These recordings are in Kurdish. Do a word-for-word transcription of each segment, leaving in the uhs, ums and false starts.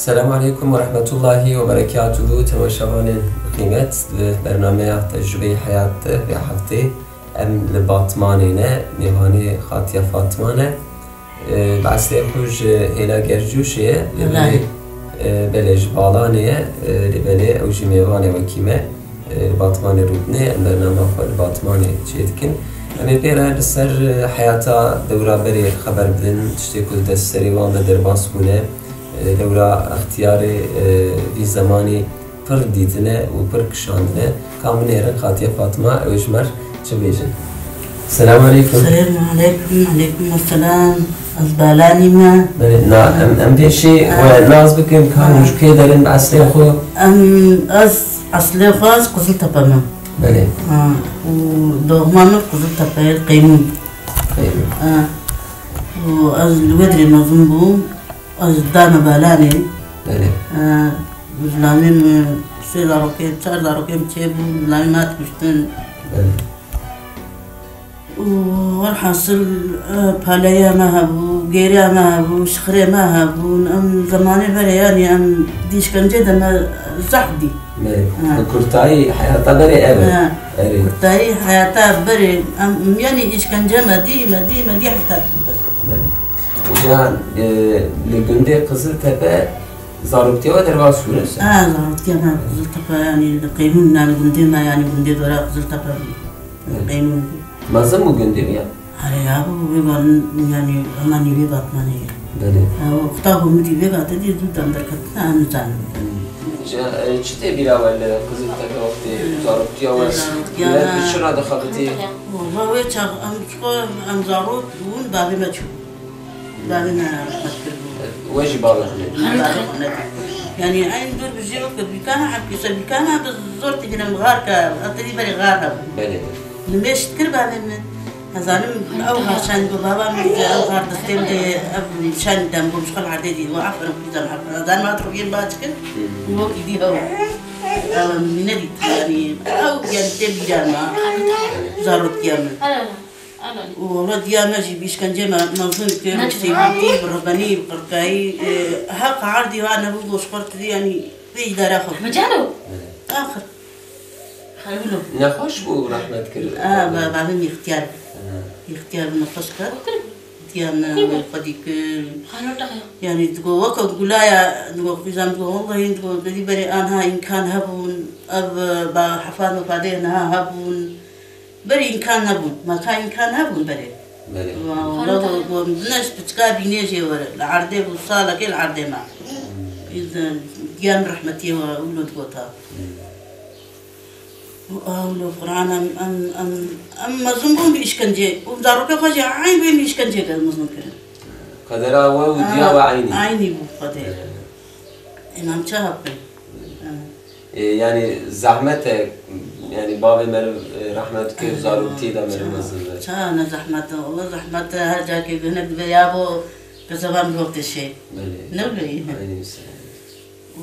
Selamu aleykum ve rahmetullahi ve berekatuhu. Temaşevanên bi qîmet, li bernameya Tecrubeyê Heyat de vê heftê em li Batmanê ne, mêvanê Xatiya Fatma ne. E, bi eslê xwe ji hêla Gercûşê ye, lê belê, Belê. e, belê ji Balanê ye, e, lê belê ew jî mêvanê wekî me, e, li Batmanê rûdinê, em bernama xwe li Batmanê çêdikin. Em ê pê re li ser, e, heyata dewra berê xeber bidin, tiştê ku li dest serê wan de derbas bûne, e, dewra extiyarê, e, vî zemanî pir dîtine û pir kişandine. Ka binêrin Xatiye Fatma, ew ê ji me re çi bêjin? Selamu aleykum. Selamu aleykum, aleykum selam. Ez Balanî me. Belê, na, em, em pêşî Ha. we nas bikin, ka Ha. hûn ji kê derin bi eslê xwe? Em, ez eslê xwe ez Qiziltepe me. Belê. Ha, û doğma min Qiziltepe ye, Qeymûn. Qeymûn. Ha. Û ez li wê dirê mezin bûm. Ez dame Balanê. Belê. E, zilamê min sê zarokê, çar zarokê min çêbûn, zilamê min hat kuştin. Belê. Û welhasil, e, paleya me hebû, gêriya me hebû, şixirê me hebûn. Em zemanê berê, yanî em di îşkencê de me zehf dî. Belê. Ha. Bi kurtayî heyata berê ev e. Ha. Erê. Kurtayî heyata berê, em, yanî îşkence me dî, me dî, me dî heta dî bes. Belê. Û ya, e, li gundê Qiziltepe zaroktiya we derbas bûne se? Ha, zaroktiya me Qiziltepe, yanî li Qeymûn, yanî gundê me, yanî gundê dora Qiziltepe bû. Belê. Qeymûn bû. Mezin bû gundê wî ya? Erê ya bû, vê van, yanî hema nîvê Batmanê ye. Belê. Ha, wexta ku min dî vê gatê dî zû dem derketine, em nizanin. Ji, e, çi tê bîra we li Qiziltepe wextê zaroktiya we? Zaroktiya me. Bi çi re dixebitî? Wala wê çax em çiqo em zarok bûn, bavê me çû. Bavê me rehmet kiribû. We jî bavê xwe nedî? Me bavê xwe nedî. Yanî eyn dûr bi jê weke bîkana, hepkî ser bîkana, bi zor têgine min xar ke, ez tedî berê xar hebû. Belê. Nimêj dikir bavê min. Ez zanim ew xar şanî ku bava min dide, ew xar destê min de ye, ev şanî dem bû, ji xwe li erdê dî, we aferin kuzem, aferin. Ez zanim hat rûyên baş kir, Hmm. û wekî dî hew. Ew min nedît, yanî ew, yanî tê bîra me, zarotiya min. Û wala diya me jî bi îşkencê me mezin kir, bi sêwîtî, bi ribenî, bi qirkayî, e, heq erdî ha nebû, goşxwar kirî, yanî vê îdara xwe. Mecalo. Axir. Xerwilo. Nexweş bû, rehmet kir. A, ba-, bavê min îxtiyar bû. Ha. Îxtiyar bû, nexweş kir. Diya me xwedî kir. Yanî digo weke gulaya, digo xwîzan digo, wellahî digo, berî berê anha îmkan hebûn, ev, ba, hefad mefadê niha hebûn. Berê îmkan nebûn. Ma ka îmkan hebûn berê. Belê. Wa, wala go, go, ne ji piçka bînê jê were. Li erdê bû, salekê li erdê ma. Hmm. Îz, diya min rehmetiyê we wilo digota. Hmm. Û ew li Qur'an em, em, em, em mezin bûn bi îşkencê. Û zarokê xwe jî eyn bûn bi îşkencê kir, mezin kirin. Qedera we û diya we eynî. Eynî bû qedê. Belê. Ê, em çawa bikin? Ê, yanî zehmet e, yanî bavê meriv, e, rehmet kir, Ay, zaroktî de meriv ça-, mezin be. Ça ne zehmet e, wele zehmet e, her cakê hinek dibe ya bo, bi zevan bi hotê şey. Belê. Ne bileyim. Aynî wisa.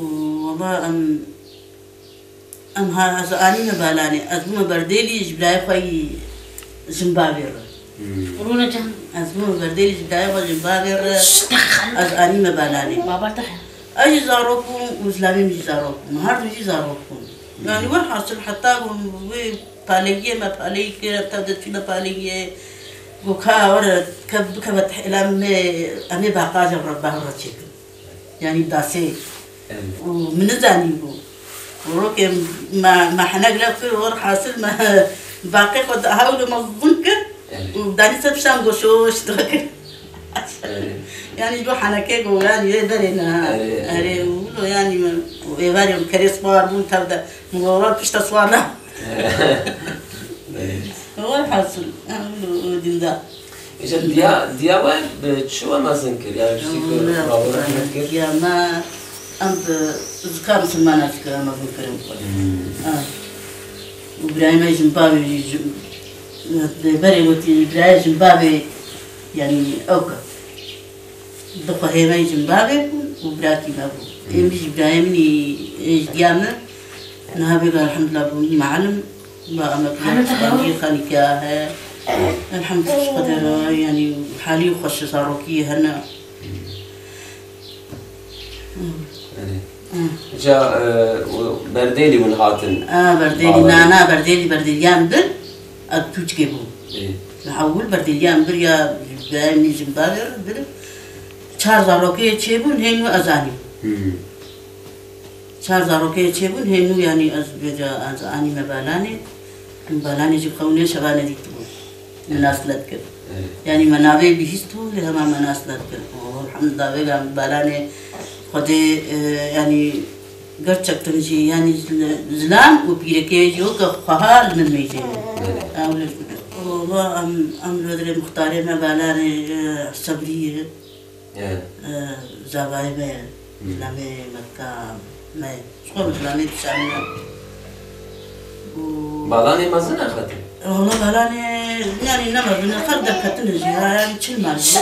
Û wele em, em ha, ez anîme Balanê, ez bûme Berdêlî, ji birayê xwe yî Jimbavê re. Hmm. Rûne can. Ez bûme Berdêlî, ji birayê xwe Jimbavê re, ez anîme Balanê. Baba te. Ez jî zarok bûm û zilamê min jî zarok bûn. Her du jî zarok bûn. Yanî welhasil heta ku wê paleyiyê me paleyî kir, em tev de çûne paleyiyê. Got ka were, ke bikeve tihêla me, em ê baqaja re, bahra çêkin. Yanî dasê. Evet. Û min nizanîbû. Rokê me, me henek lev kir, welhasil me baqê xwe da hewlo me vin kir. Evet. Û danî ser pişta min got şoş dikir. Erê. Yanî ji bo henekê ku yanî wê berê ne. Erê, erê. Erê, û wilo yanî min û êvarê min kerê siwar bûn tev de. Min got, "Wela pişta siwar ne." Erê. Welhasil, em wilo dînda. Îşte diya, diya we bi çi we mezin kir? Yanî piştî ku Wela, bavê we rehmet kir? Diya me, em bi zika misilmana zika mezin kirin. Hmm. Ha. Û birayê me jin bavê jî, jin, berê gotî, birayê jin bavê, yanî ew ke. Du xwehê me jin bavê bûn û birakî me bû. Ê min jî birayê min î, ê ji diya min, niha vêga elhamdulillah bû muallim, ba emeklî, Elhamdülillah. Xanî, xanîkî ya he. Elhamdülillah, ji qeder, yanî halî xweş, zarokî hene. Hmm. Ca, e, û berdêlî hûn hatin? A, berdêlî, Bawerê. Na, na, berdêlî, berdêliyan bir, ez tûçkê bûm. Ê. Li hewil berdêliyan bir ya, ji dayê min jî min bavê re bir, çar zarokê çêbûn, hênû ez anîm. Hmm. Çar zarokê çêbûn, hênû, yanî ez vêca ez anîme balanê. Em balanê jî xewnê şeva nedîtibûn. Min nas nedikir. Evet. Yanî me navê bihîstibû, lê hema me nas nedikir. Elhamdulillah, vêga em balanê Xwedê, e, yanî gerçekten jî, yanî zil-, zilam û pîrekê jî weke xweha li min meyzê ne. Evet. Ew li, wala em, em li wê derê muxtarê me balanê, e, Sebrî ye. Evet. E, zavayê me ye. Hmm. Zilamê metka me ye. Ji xwe zilamê dişanîne. Û Balanê mezin e xetê? Wala balanê, yanî ne mezin e, xer derketine jî, ha, yanî çil mal bû.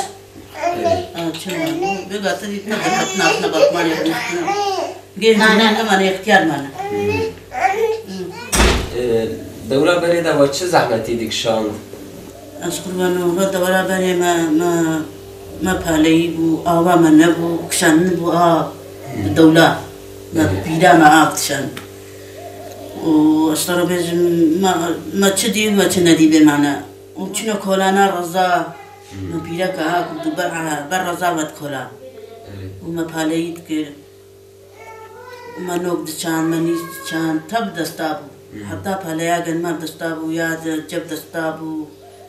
Evet. Ha, çil mal bû. Vêga te dît me derketin hatine batmanê rûniştine. Gênc mane, ne mane, ixtiyar mane. Hmm. Hmm. E, dewra berê de we çi zehmetî dikişand? Ez qurban, wala dewra berê me, me, me paleyî bû, ava me nebû, kişandin bû a, hmm, dewla. Me, hmm, pîra me a kişand. Û ez te re bêjim, me, me çi dî, me çi nedî bê mane. Û çine kolana reza, hmm, me pîreka a ku ber, ber reza vet kola. Evet. Û me paleyî dikir. Me nok diçan, me nîs diçan, te bi desta bû. Hmm. Heta peleya gel me bi desta bû, ya de ce bi desta bû.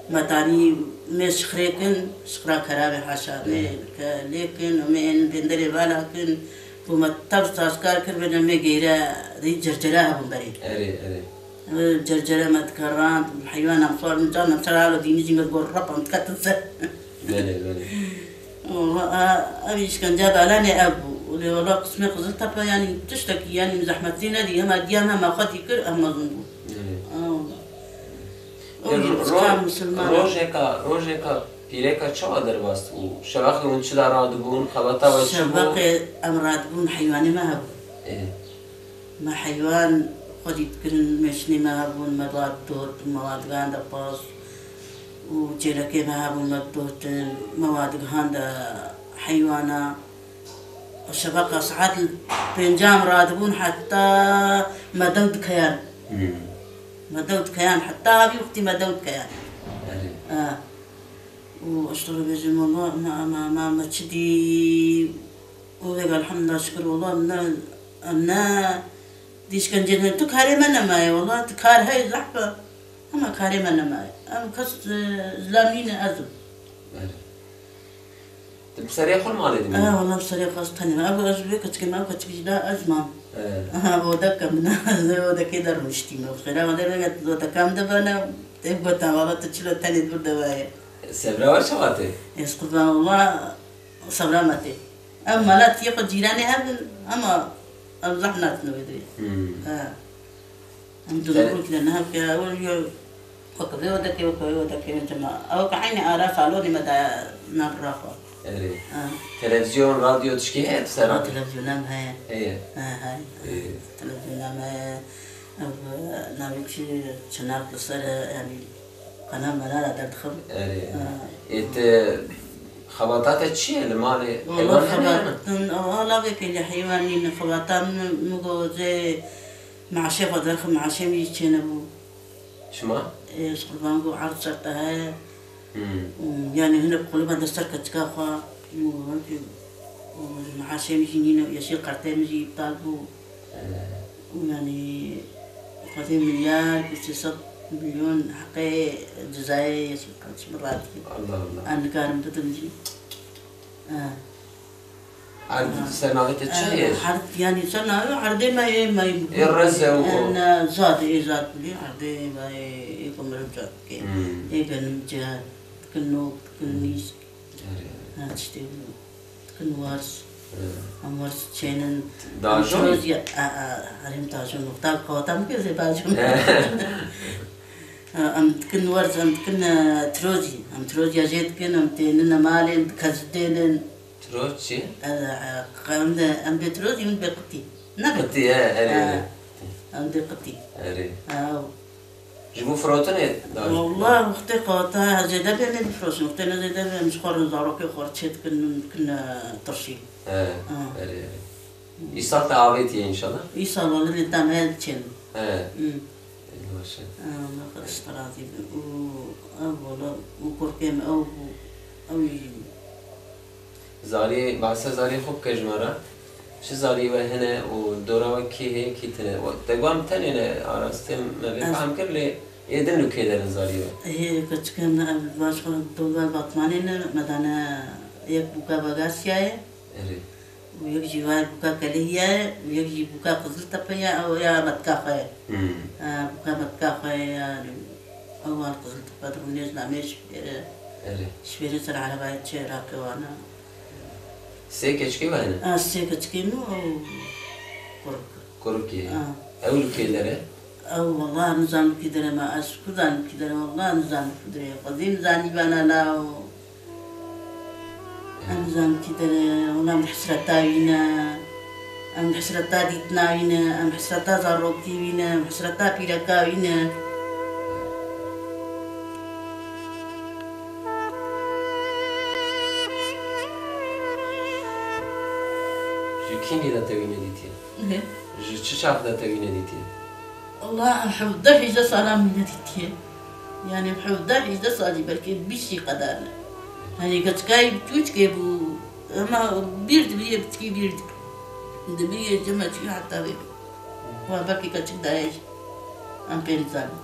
Me tanî mêz şixrê kin, şixra kerabê haşa, mêz, hmm, ke lê kin, û me ên benderê vala kin. Ku me tev sazkar kir, bêne me geyre, dî cercere hebûn berê. Erê, erê. Ev cercere me dikerand, heywana em xwarin can, em ser hala dînî jî me gor rep em diketin ser. Belê, belê. Ev îşkence belanê ev bû. Lê wela qismê Qiziltepe, yanî tiştekî, yanî zehmetî nedî, hema diya me me xwe dî kir, ev mezin bû. Belê. Ew. E, Ew jî ro-, ro-, qisma misilman e. Rojeka, rojeka pîreka çawa derbas bû? Şeveqê hûn çi da radibûn? Xebata we çi bû? Şeveqê em radibûn heywanê me hebû. Ê. Me heywan xwedî dikirin, mêşinê me hebûn, me wa didotin, me wa digihande pas û çêlekê me hebûn, me didotin, me wa digihande heywana. Şeveqa saet pêncan radibûn heta me dew dikeyan. Hmm. Me dew dikeyan, heta vî wextî me dew dikeyan. Erê. Ha. Û ez te re bêjim, wela me, me, me, me çi dî, û vêga elhamdulillah şikir, wela em ne, em ne dî îşkence ne, tu karê me nemaye, wela tu kar heye zehf e, hema karê me nemaye. Em kes, e, zilam nîne, ez im. Belê. Tu bi serê xwe li malê dimînî? E, wela bi serê xwe ez tenê me. Ev ez vê keçikê me, ev keçikî jî da ez mam. E. Aha, odeke min, ez ê odekê de rûniştîme. Xêra Xwedê vêga odeka min de bene, tê gotin, wela tu çilo tenê dûr de weye. Sebra we çawa tê? Ez qurban, wela sebra me tê. Ev mala tiyê xwe cîranê hev in, hema ev zehf natin wê derê. Hmm. Ha. Em di Te- rûkî de niha ke ew yo weke vê odekê, weke vê odekê, min cema. Ew ke eynî ara salonê me de nav raxwe. Erê. Ha. Televizyon, radyo tişkî heye tu ser Ha, radyo? Televizyon em heye. Heye. Ha, heye. Ê. Televizyon em heye. Ev, navê çi, çinak li ser e, yanî Qena mela re derdixim. Erê. Ha. Ê, te xebata te çi ye li malê? Wala heywan hene ya? Xebatin, wala vê pêlê heywan nîne. Xebata min, min got, ez ê meaşê xwe derxim, meaşê min jî çênebû. Çima? Ê, ez qurban got, erd ser te heye. Hmm. Û, yanî hinek qulima de ser keçika xwe. Û, û, meaşê min jî nîne, yeşîl qertê min jî îptal bû. Û yanî xwedê milyar û sê sed milyon heqê cezayê Yeşîl Qiliç min radikir. Allah Allah. Ez nikarim bidim jî. Eh. Erd ser navê te çi ye? Eh, erd, yanî ser navê erdê me yê me. Ê reze û o. Ne, zad, ê zad bilî, erdê me yê, ê ku meriv zad dike. Hmm. Ê genim cihar, dikin nok, dikin nîsk. Erê, erê. Ha, tiştê bû. Dikin wers. Erê. Em wers çênin. Dajon? Em tirozî, a, a, herêm dajon. Wexta qewata min kir zê dajon. Erê. Ha, em dikin wers, em dikin, e, tirozî. Em tiroziya jê dikin, em tênin malê, em dikez dênin. Tiroz çi? E, e, em de, em bê tirozî, em bê qitî. Ne bê Qitî, he, erê, ha, erê. Em bê qitî. Erê. Ha. Ji bo firotinê dajin? Wala wextê qewata zêde bê, em ê bifroşin. Wextê ne zêde bê, em ji xwe re zarokê xwe re çê dikin, min dikin, e, tirşî. He, ha, erê, erê. Îsal te avêtiye înşallah. Îsal wele lê tam he diçin. He. Baş e. Allah xwe ji te razî be. Û ew wele û kurkê min ew bû. Ew jî. Zariyê, behsa zariyê xwe bike ji me re. Çi zariyê we hene û dora we kî heye kî tune? Te got em tenê ne, arastê me vê fehm kir lê yê din û kê derin zariyê we? Hê keçikê me ev baş xwe dora Batmanê ne, me dane yek bûka Bagasyayê. Erê. Û yek jî vay bûka Kelihî ye û yek jî bûka Qiziltepe ye, ew ya metka xwe ye. Hmm. Ha, bûka metka xwe ye ya ew wan Qiziltepe dirûnê ji namê ji fêre. Erê. Ji fêre ser erebayê çi Iraqê wana. Sê keçikê we hene? Ha, sê keçikê min û kurik. Kurikê. Ha. Ew li kê der e? Ew wela nizanim kî derê me, ez ji ku zanim kî derê, wela nizanim kî derê. Xwedî nizanî bana la û ez nizanim kî derê, wela em hesreta wî ne, em hesreta dîtina wî ne, em hesreta zarokî wî ne, em hesreta pîreka wî ne. Ji kîngî de te wî nedîtiye? Ji çi çax de te wî nedîtiye? Wela em hevdeh hêjdeh salan min nedîtiye. Yanî hevdeh hêjdeh salî belkî bîst jî qedar ne. Yanî keçikayî çûçikê bû, hema bîr dibiriye, piçikî bîr dikir. Dibiriye cem me çû heta vê. Wa belkî keçik daye jî. Em pê nizanin.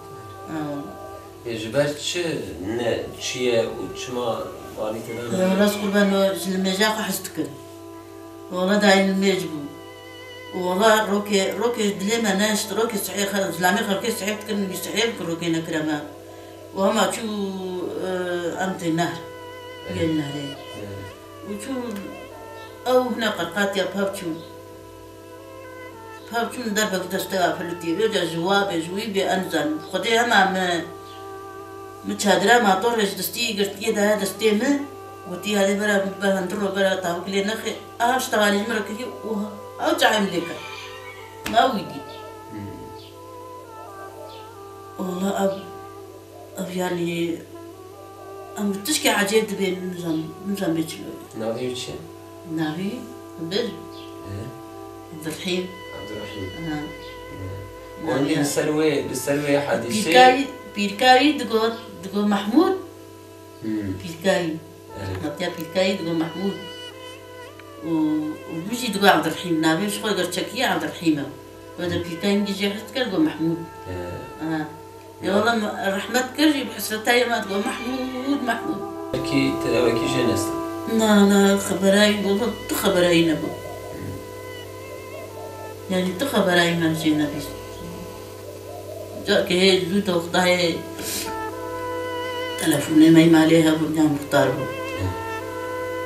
Ha, wela. Ê, ji ber çi ne çi ye û çima balî te da? Wela ez qurban ji nimêja xwe hez dikim. Wela dayê nimêj bû. Û wela rokê, rokê ji dilê me neşt, rokê sihê xwe, zilamê xelkê sihê dikirin, wî sihê bikir rokê nekire me. Û hema çû, e, em tê nehr, gel nehrê. Û çû ew hine qerqatiya pav çû. Pav çûn derbek destê afilitî. Vêca ji wa bê, ji wî bê, ez nizanim. Xwedê hema min, min çadira matorê ji destî girtiye daye destê min. Gotî, "Hadi bera, bera hundir ro, bera tavik lê nexê." Aha, ji tevalê ji min re kiriye û ew çaxê min lê kir. Ma wî dî. Wela ev, ev yanî, em bi tişkê ecêb dibên, nizam, nizam bê çi be. Navê wî çi ye? Navî Xizir. Ê? Abdurrahîm. Abdurrahîm. Ha. Ê. Navî Wendî ya. Li ser wê, li ser wê hadîsê. Pîrkayî, pîrkayî digot, digot Mahmûd. Hmm. Pîrkayî. Ê. Hatiya pîrkayî digot Mahmûd. Û, û wî jî digot Abdurrahîm. Navê ji xwe gerçekî Abdurrahîm e. Wê de pîrkayî min jê hez dikir, digot Mahmûd. Ê. Ha. Ya wela me rehmet kir jî bi hesretayê me digot Mehmûd, Mehmûd. Wekî te wekî jê nestin. Na, na, xeberayî bû, tu xeberayî nebû. Yanî tu xeberayî me jê nebîst. Carkê hê zû doxtayê telefonê me malê hebû, ya muxtar bû.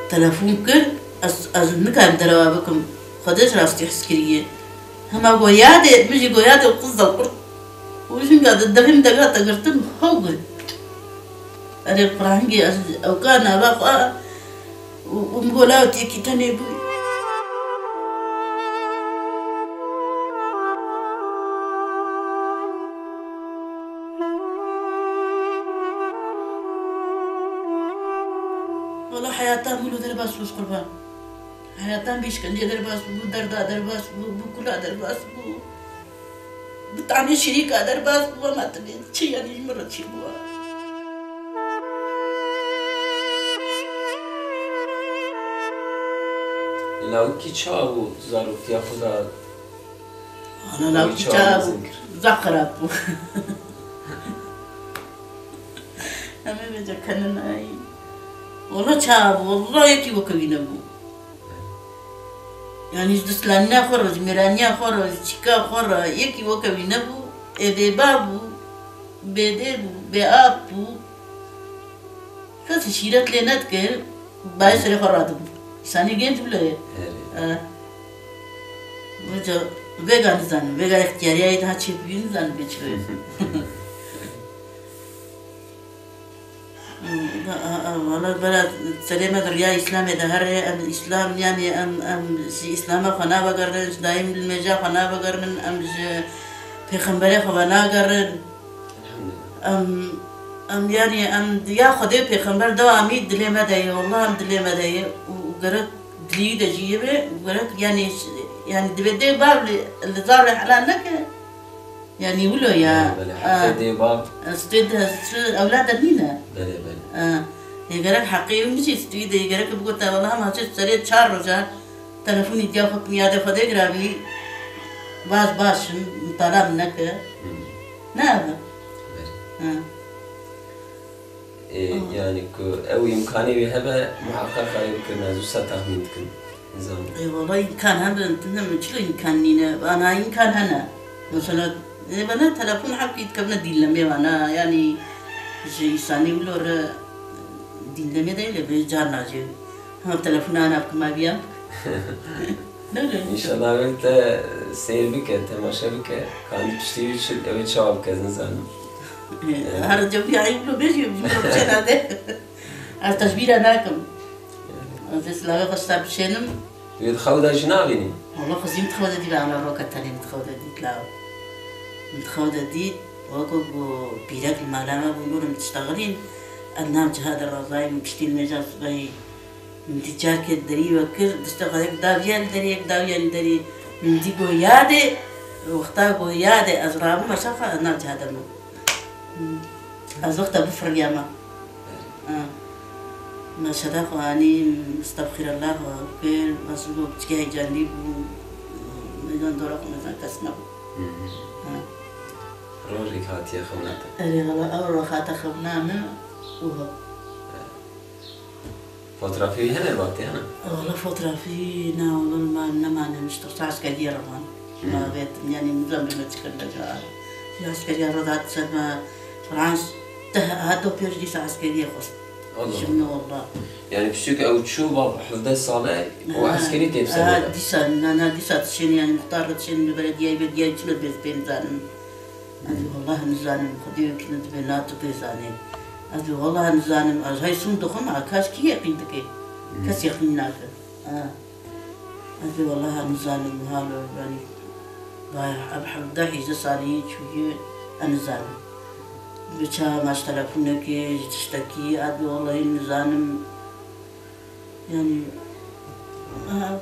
Telefon kir, ez, ez nikarim derewa bikim. Xwedê ji rastî hez kiriye. Hema got yadê, min jî got yadê û qizda kurt. Û jinga di devê min de gate girtin, hew girt. Erê qurahingê ez ewka nava xwe û, û min got law têkî tenê bû. Wela heyata min li derbas bû ji qurban. Heyatan bi îşkencê derbas bû, bi derda derbas bû, bi kula derbas bû, bi tanê şirîka derbas bû, hema tibê çi yanî ji min re çêbû. Lawikî çawa bû zaroktiya xwe da? Ana lawikî çawa bû? Zaf xerab bû. Em ê vêca kenin ay. Wala çawa bû? Wala yekî weke wî nebû. Yanî ji destlanîna xwe re, ji mêraniya xwe re, ji çîka xwe re yekî weke wî nebû. Ê bêbav bû, bêdê bû, bêap bû. Kesî şîret lê nedikir, bayê serê xwe radibû. Îsanê genc bû lê. Erê. Eh. Vêca vêga nizanim, vêga extiyariyayê daha çêbûyî nizanim bê çi be. Wala bera serê me di riya Îslamê de here, em Îslam, yanî em, em ji Îslama xwe navegerin, ji dayîm li mêja xwe navegerin, em ji Pêxemberê xwe venagerin. Em, em, yanî em ya Xwedê û Pêxember dewamî dilê me de ye, wallah em dilê me de ye û gerek dilî de jî ye be, gerek yanî Yani divê dê bav li, li zarê helal neke. Yani wilo ya. Belê, belê. Ha. Heqê dê bav. Stê de, stê ewlad de nîne. Belê, belê. Ha. Ê gerek heqê min jî stûyî de, ê gerek bigota, wela hema çi serê çar roja telefonî diya xwe, ya de xwe dê girabî. Baş, baş in, mitala min neke. Hmm. Ne ev e? Belê. Ha. Ê, Ah. Yani ku ew îmkanê wî hebe, muheqeq karê bikirine, ez wisa texmîn dikim. Nizanim. Ê, wala îmkan hebe, ne, çilo îmkan nîne, ana îmkan hene. Mesela, ê, bana telefon hevkî dikevne dîlemê vana, yani ji îsanî wilo re dîlemê de lê bê carna jî. Hema telefona ana bikima viya. Ne, ne. Înşallah wê te seyr bike, temaşe bike. Kanî piştî wî çi, ew ê çawa bike, ez nizanim. Her cem ya wilo bêjî, wilo biçe nade. Ez tecbîre nakim. Ez ê silavê xwe ji te bişênim. Tu yê di xew de jî nabînî? Wala xwezî min di xew de dît, ana roka tenê min di xew de dît, law. Min di xew de dît, weko ku pîrek li mala me bû, nû min diştexilîn. Em nav ciha de razayî min piştî li mêja sibehî. Min dî carkê derî we kir, diştexilîn, yek daviya li derî, yek daviya li derî. Min dî got yadê, wexta got yadê, ez rabûm aşaxa, ez nav ciha de bûm. Ez wexta bifiriyama. Ha. Meşeda xwe anî, estexfirullah xwe kir, ez ji bo piçkê heyecanlî bûm. Meydan dora xwe mezan kes nebû. Hı hı. Ha. Rojek hatiye xewna te. Erê, valla ew roj hate xewna min û ha. Fotografî hene li ba te, hene? Wala fotografî ne, wala li me nemane, min ji tirsa eskeriyê re man. Hmm. Ma vêt, yani nizam bime çi kirine ca. Ji eskeriya re dat ser me, Frans, teh, heta pênc dîsa eskeriyê xwest. Allah. Ji min wala. Yani piştî ku ew çû, va hevdeh sal e, û Ha, eskerî tê bi ser ha, wê de. Dîsa, na, na, dîsa dişên, yani muxtar re dişên bi belediyeyê, belediyeyê çi ne dibê, pê nizanim. Ez ê welahi nizanim, Xwedê wekî ne dibê, na tu pê zanî. Ez ê welahi nizanim, ez hey sûnd dixwim, a kaş kî yeqîn dike? Hmm. Kes yeqîn nake. Ha. Ez ê welahi nizanim, halo, yanî, vay, ev hevdeh hîzdeh salî çûyî, ez nizanim. Bi ça me ji telefonekê, ji tiştekî, ez ê welahi nizanim. Yani, aha.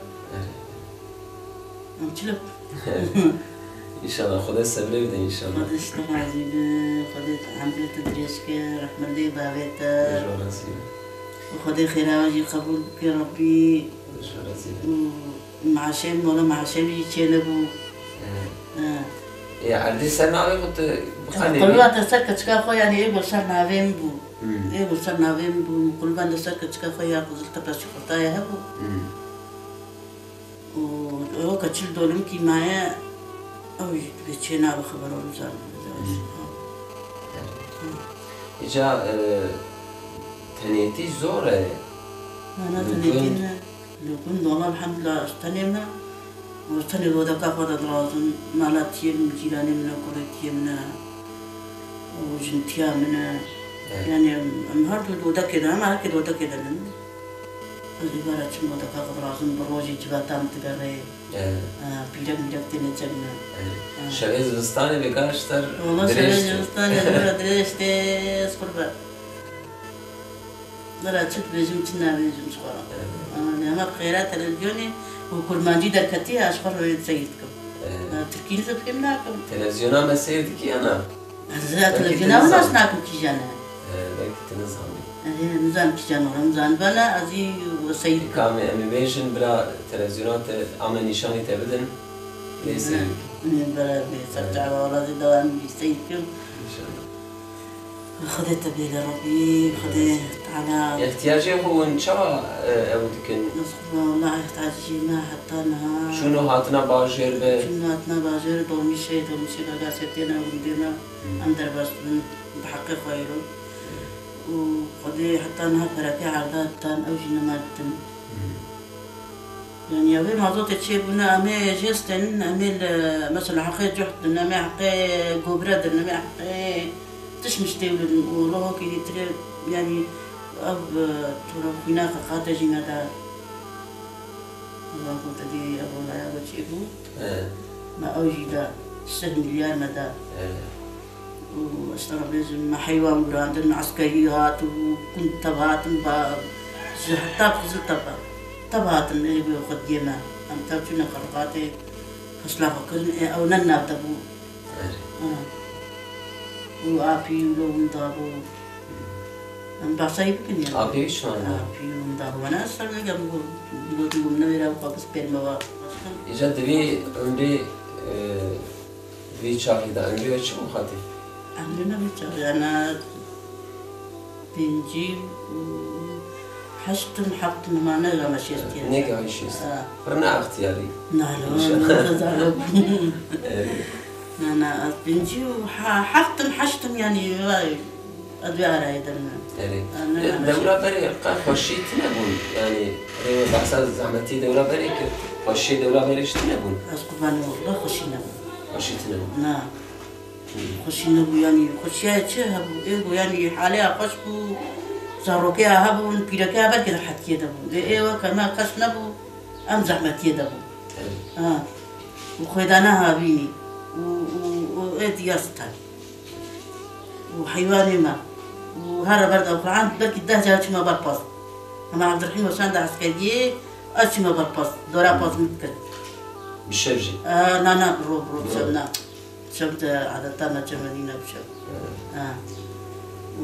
Em çilo. İnşallah, Xwedê sebrê bide inşallah. Xwedê ji te razî be, Xwedê emrê te dirêj ke, rehmet lê bavê te. Ji we razî be. Û Xwedê xêra we jî qebûl bike Rabbî. Ji we razî be. Û maaşê min, wala maaşê min jî çênebû. Evet. Ha. Ê, erdê ser navê xwe tu biqenî. Qulba te ser keçika xwe, yani ê got ser navê min bû. Hmm. Ê got ser navê min bû, qulban de ser keçika xwe ya Qiziltepe şixultaye hebû. Hmm. Û ew ke çil dolimkî maye, ew jî dibê çê nabe xebera wî zan. Hmm. Îca, e, tenêtî zor e. Na, na, tenêtî ne. Li gund, wala elhamdulillah, ez tenê me. Ez tenê li odeka xwe de dirazim. Mala tiyê min, cîranê min e, kurê tiyê min e. Û jintiya min e. Evet. Yani em, em her du di odekê de, em her kê di odekê de ne. Ez ê bara çim odeka xwe dirazim, bi rojê civata min digere. Evet. E, pîrek mîrek têne cem min. Evet. Evet. Şevê zivistanê vêga ji te re dirêj tê. Wala şevê zivistanê vêga dirêj tê, ez qurban. Nira çi dibêjim, çi nabêjim ji xwe re. Evet. Ama ne, hema bi xêra televizyonê û kurmancî derketiye, ez ji xwe re seyr dikim. Evet. Na, tirkî nize fêm nakim. Televizyona me seyr dikî ya na? Ez televizyona nas nakim kîjan e. Evet, belkî tu nizanî. Ez ê nizam kîjan e, nizanibana, ez ê seyr dikim. Kamê em ê bêjin, bira televizyona te ame nîşanî te bidin. Lê seyr dikim. Bira, bira, bira, ser çava, wala zê dewam bî seyr dikim. İnşallah. Xwedê te bê li Rebbî, Xwedê Teala. Ehtiyacê xwe hûn çawa, e, ew dikin? Ez xwe wela ehtiyacê me heta niha. Çûn û hatina bajêr be? Çûn û hatina bajêr, dolmîşê, dolmîşê gagasê têne, hûn dêne, Hmm. em derbas dibin, bi heqê xwe îro. Û Xwedê heta niha perekê erda didan, ew jî nema ditin. Hmm. Yani ya vê mazotê çêbûne, em ê jêstên, em ê li, mesela heqê cuh din, em ê heqê gobire din, em ê heqê tişt miştê din û rohokî dîtirê, yani ev, e, tora xwîna qeqate jî me da. Allah ku te dî ev olaya ku çêbû. Evet. Me ew jî da, sih milyar me da. Evet. Û ez te re bêjim, me heywan girandin, eskerî hat û gund tev hatin, ba, ji heta Qiziltepe tev hatin, ê bi xwediyê me. Em tev çûne xelqatê, qeşla xwe kirin, ê ew ne nav de bû. Erê. Ha. Û apî û lo winda bû. Em behsa wî bikin ya. Apî wî çawa ne? Apî û winda bû. Wana ez ser negem got, got, got, ne wêra xwe bispêrme wa. Îca di vî umrê, e, vî çaxî de umrê we çi bû xatî? Emrê me vî çaxî de ne pêncî û heşt in, heft in, hema ne gama şêst in. Nêgihayî şêst. Ha. Pir ne extiyarî. Na, na, na, na, zarok. Erê. Na, na, ez pêncî û he-, heft in, heşt in, yanî, vay, ez vê arayê de me. Erê. Ha, ne, na, na, dewra berê qe xweşî tune bûn. Yanî, rê behsa zehmetî dewra berê kir. Xweşiyê dewra berê jî tune bûn. Ez qurbanê we, wela xweşî nebû. Xweşî tune bûn. Na. Xweşî nebû, yanî xweşiya çi hebû? Ê bû, yanî haleya xweş bû, zarokeya hebûn, pîrekeya belkî di hetiyê de bû. Lê ê weke me kes nebû, em zehmetiyê de bûn. Evet. Ha. Û xwêdana havînî. Û, û, û ê diya site. Û heywanê me. Û here ber de Qur'an belkî deh car çima ber pez. Hema Abdurrahîm Hoşan de eskeriyê, ez çima ber pez. Dora pez min dikir. Bi şev jî? Aa, na, na, rov, rov, şev na. Şev de adeta naçe me nîne bi şev. Evet. Ha.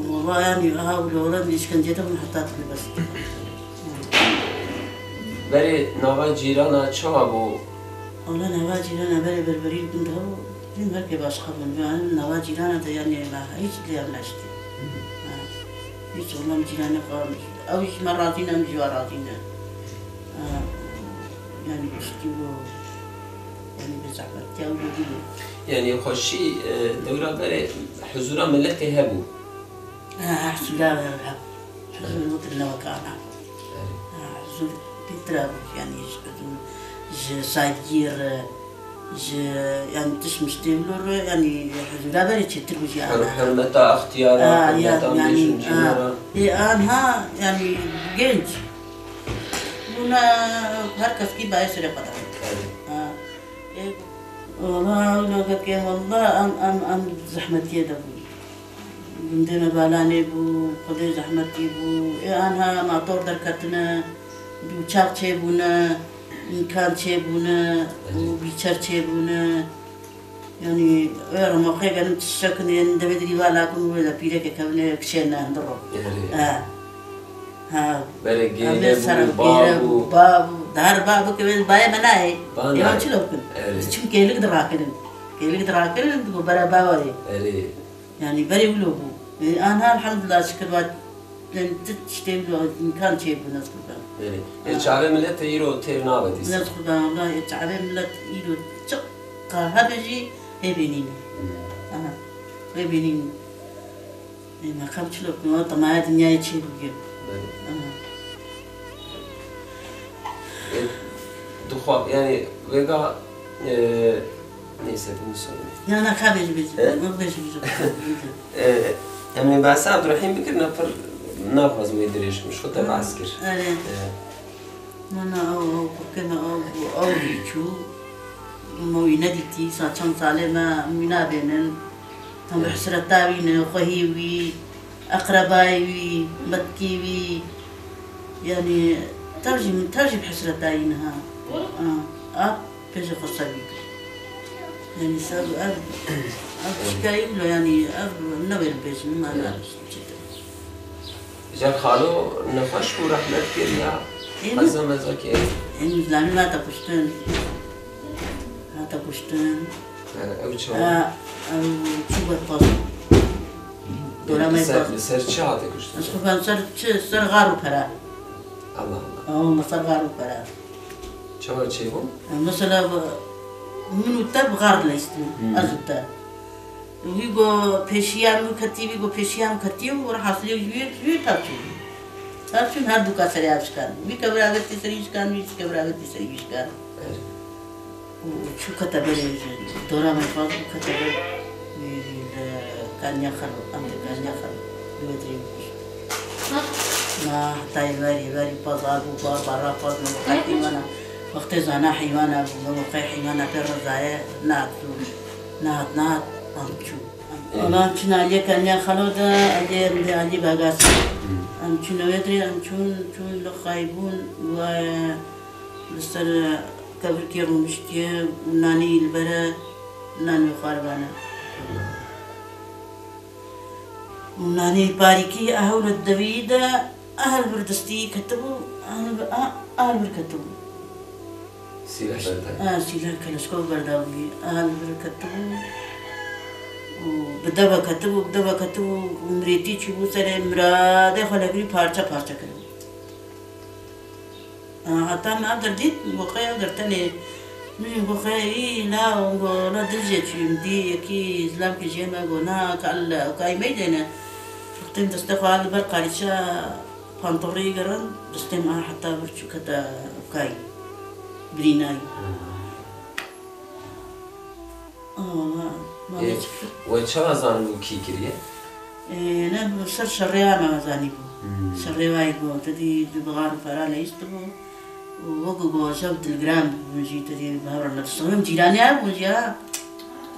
Wala yanî aha û li Holandê îşkence de bûn heta dibê bes. Berê nava cîrana çawa bû? Wala nava cîrana berê berberî li gund hebû, hîn herkê başqa bûn. Yanî nava cîrana de yanî me hîç lê ev neştî. Ha. Hîç wala em cîranê xwe, ew ji me razî ne, em ji wan razî ne. Ha. Yanî piştî bû. Yanî bi zehmetiya wilo bû. Yanî xweşî, e, dewra berê huzûra miletê hebû. Ha, huzûra hebû. Huzûr wekî ne weke ana. Erê. Ha, huzûr pêtra bû, yanî ji huzûr, ji saygî re, ji, yanî tişt miştê wilo re, yanî huzûra berê çêtir bû jî ana. Hur-, hurmeta extiyara, ha, hurmeta ya, yanî, mêj û cînara. Ha. Ê anha, yanî genç. Bûna her kes kî bayê serê xwe de. Erê. Ha. Ê, wela, wela kekê, wela em, em, em zehmetiyê de bûn. Gundê me Balanê bû, xwedê zehmetî bû. Ê anha mator derketine, dûçak çêbûne, înkan çêbûne û bîçer çêbûne. Yanî, ê remoxê genim tiştek in, yên devê dirî vala kin wê de pîrekê kevine kişêne hindiro. Erê. Ha. Ha. Berê gêle bû, ba bû. Ba bû. Di her ba bikevin, bayê me nayê. Ba nayê. Êwan çilo bikin? Erê. Diçin kêlik dirakirin. Kêlik dirakirin, digo bere ba warê. Erê. Yanî berê wilo bû. E, anha elhamdulillah şikir va, yanî ti tiştê wilo îmkan çêbû, ez qurban. Erê. Ha. E, çavê miletê îro têr nabe dîsa. Ez qurban, wela, e, çavê milet îro çiqa hebe jî hê bênîne. Hmm. Aha. Hê bênîne. Ê, me qew çilo ku, temaya dinyayê çêbûye. Belê. Aha. Ê, dixwa, yanî, vêga, e, neyse, bunu söyleme. Ya, na, ka bêjî, bêjî. He? Bêjî, bêjî. E, em ê behsa Abdurrahîm bikirin, pir naxwazim wê dirêj bim. Ji xwe te behs kir. Erê. E. Na, na, ew, ew, kurkê me, ew, ew jî çû. Me wî nedîtî, sa çend salê me, em wî nabênin. Em bi hesreta wî ne, xwehî wî, eqrebayê wî, metkî wî. Yanî, tev jî, tev jî bi hesreta wî niha. A, a, pêşê xwe ser wî kir. Yanî, ser ev, ev çikayî wilo, yanî, ev newêrin pêşin, ma ne. Îcar xalo nexweş bû, rehmet kir ya? Ê, qeza meza kir? Ê, min zilamî hate kuştin. Hate kuştin. He, ew çawa? Ha, ew çû berpaz. Dora me ser, li ser çi hate kuştin? Ez xwe ser çi, ser xar û pera. Allah Allah. Ew me ser xar û pera. Çawa çêbû? Mesela, min û te bi xar leyistin, hmm, ez û te. Wî go pêşiya min ketî, wî go pêşiya min ketî û rihastilê ji wî, ji wî tev çûn. Tev çûn her du ka serê ev şikan. Wî kevir avêtî serî şikan, wî kevir avêtî serî wî şikan. Û çû kete berê ji dora me xwar û kete ber, wî, wî, e, kaniya xelo, em de kaniya xelo. Wê dirê bikuşt. Na, heta êvarî, êvarî pazar bû, ba, bara paz me wextê heywana. Wextê zana heywana bû, me wextê heywana pê rezaye, nehat zû. Nehat, nehat, em çû. Em, em çûn aliyê kaniya xelo de, aliyê, em de aliyê bagaz. Hmm. Em çûn wê dirê, em çûn, çûn li xaybûn, we, li ser, Kevirkê rûniştiye û nanî li ber e, nan wê xwaribane. Û nanî parîkî a hewle devî de a hel vir destî ketibû, a hel vir, a, a hel vir ketibû. Sîleh berde. A, sîleh keleşko berda wî, a hel vir ketibû. Û bi deve ketibû, bi deve ketibû, û mirêtî çûbû serê miradê xwe lê kirî parçe parçe kiribû. Heta me ev der dît, goxê ev der tenê. Min jî goxê î la, go la dil jê çûyî, min dî yekî zilamkî jê me go, na, ka li, ka yî meydêne. Wextê min destê xwe li ber qarîça pantorî gerin, destê min a heta vir çû kete kayî, birînayî. Aa, wala, wala Ê, çi fikir? We çawa zanibû kî kiriye? Ê, ne, bi ser şerê me zanîbû. Hmm. Şerê wayî bû, te dî di bixar û pera leyîstibû. Û wekî ku şev dilgiran bû, min jî te dî bi hev re nediştixinim. Cîranê hebûn jî ha.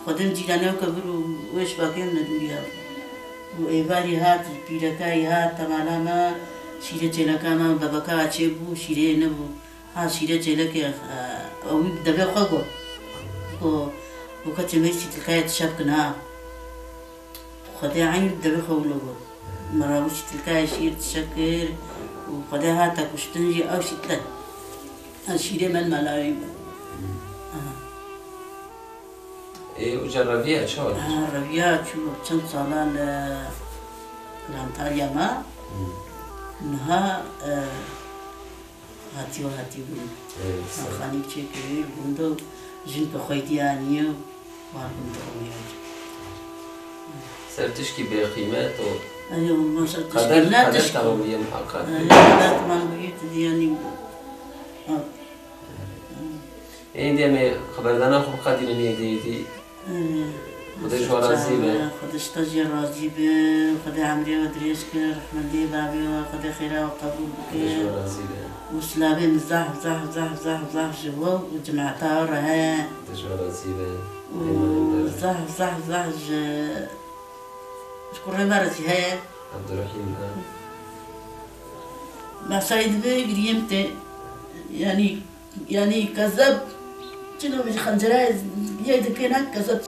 Xwedê min cîranê weke vir û wê şibakê min nedûrî hebû. Û êvarî hat, pîrekayî hat, temala me, şîrê çêleka me, bebeka çêbû, şîrê nebû. Ha, şîrê çêlekê, e, ew wî bi devê xwe got. Got, got, keçê me şîtilkayê tişek kin ha. Xwedê eynî bi devê xwe wilo got. Me re wî şîtilkayê şîr tişek kir û Xwedê hate kuştin jî ew şîtilek. Ha, şîrê me li mala wî bû. Aha. Ê, û ca reviya çawa? Ha, reviya çû çend sala li, li Antalya me. Hmm. Niha, e, Hatiye û hatiye bûn. Ê, ser- Xanîk çêkirî, li gund û jin bi xweydî aniye û wan gund û aniye. Ser tişkî bêqîmet û Ey, ondan ser qeder, tişkî ne qeder tişkî. Tamam bûye muhakkak. Ey, qeder tamam bûye, tu diye nî. Ha. Ê, demê xeberdana xwe biqedînin êdî êdî. Xwedê ji we razî be. Xwedê ji te jî razî be. Xwedê emrê we dirêj ke. Rehmetê bavê we. Xwedê xêra we qebûl bike. Xwedê ji we razî be. Û silavê min zehf, zehf, zehf, zehf, zehf ji we û cemata we re heye. Xwedê ji we razî be. Û zehf, zehf, zehf ji, ji kurê me re jî heye. Abdurrahîm, ha. Mesayî dibe giriyê min tê. Yanî, Yanî kezeb, çilo ji xencereyê yê dikê ne kezeb.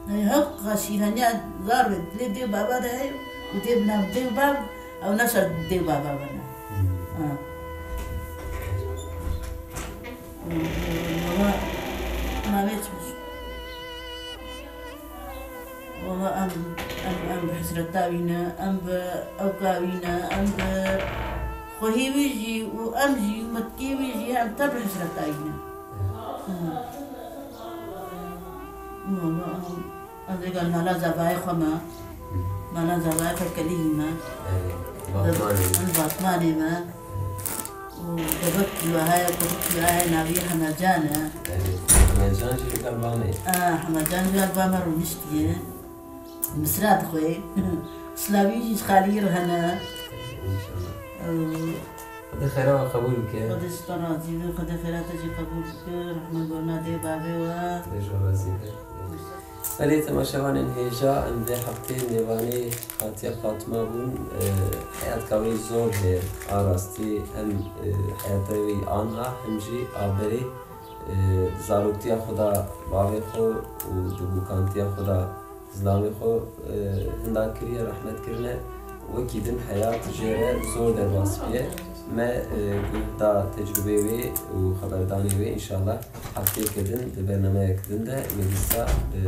Yanî hewqa şîraniya zar ve dilê dê baba de heye û dê bi nav dê bav, ew ne ser dê baba ve ne. Hmm. Ha. Wala, navê çi? Wala em, em, em bi hesreta wî ne, em bi ewka wî ne, em bi xwehî wî jî û em jî û metkê wî jî em tev bi hesreta wî ne. Wala em, ez ê gel mala zavayê xwe me, mala zavayê xwe kelî me. Batmanê. Em Batmanê me. Û bebek wî heye, kurikî wî heye, navî Hemecan e. Erê, Hemecan jî li gel ba me ye. A, Hemecan jî gel ba me rûniştiye. Misra dixwe. Silavî jî ji xalî re hene. Înşallah. Ew. Xwedê xêra we qebûl bike. Xwedê ji te razî be, Xwedê xêra te jî qebûl bike. Rehmet bona dê bavê we. Xwedê ji we razî be. Belê, temaşevanên hêja, em vê heftê mêvanê Hatiye Fatma bûn, e, heyatka wê zor heye, a rastî hem, e, heyata wê aniha hem jî a berê, e, di zaroktiya xwe de bavê xwe û di bûkantiya xwe de zilamê xwe, e, hinda kiriye, rehmet kirine. Wekî din heyat jê re zor derbas bûye. Me, e, guh da tecrûbeyê wê û xeberdanê wê, înşallah hefteyeke din di bernameyeke din de me dîsa bi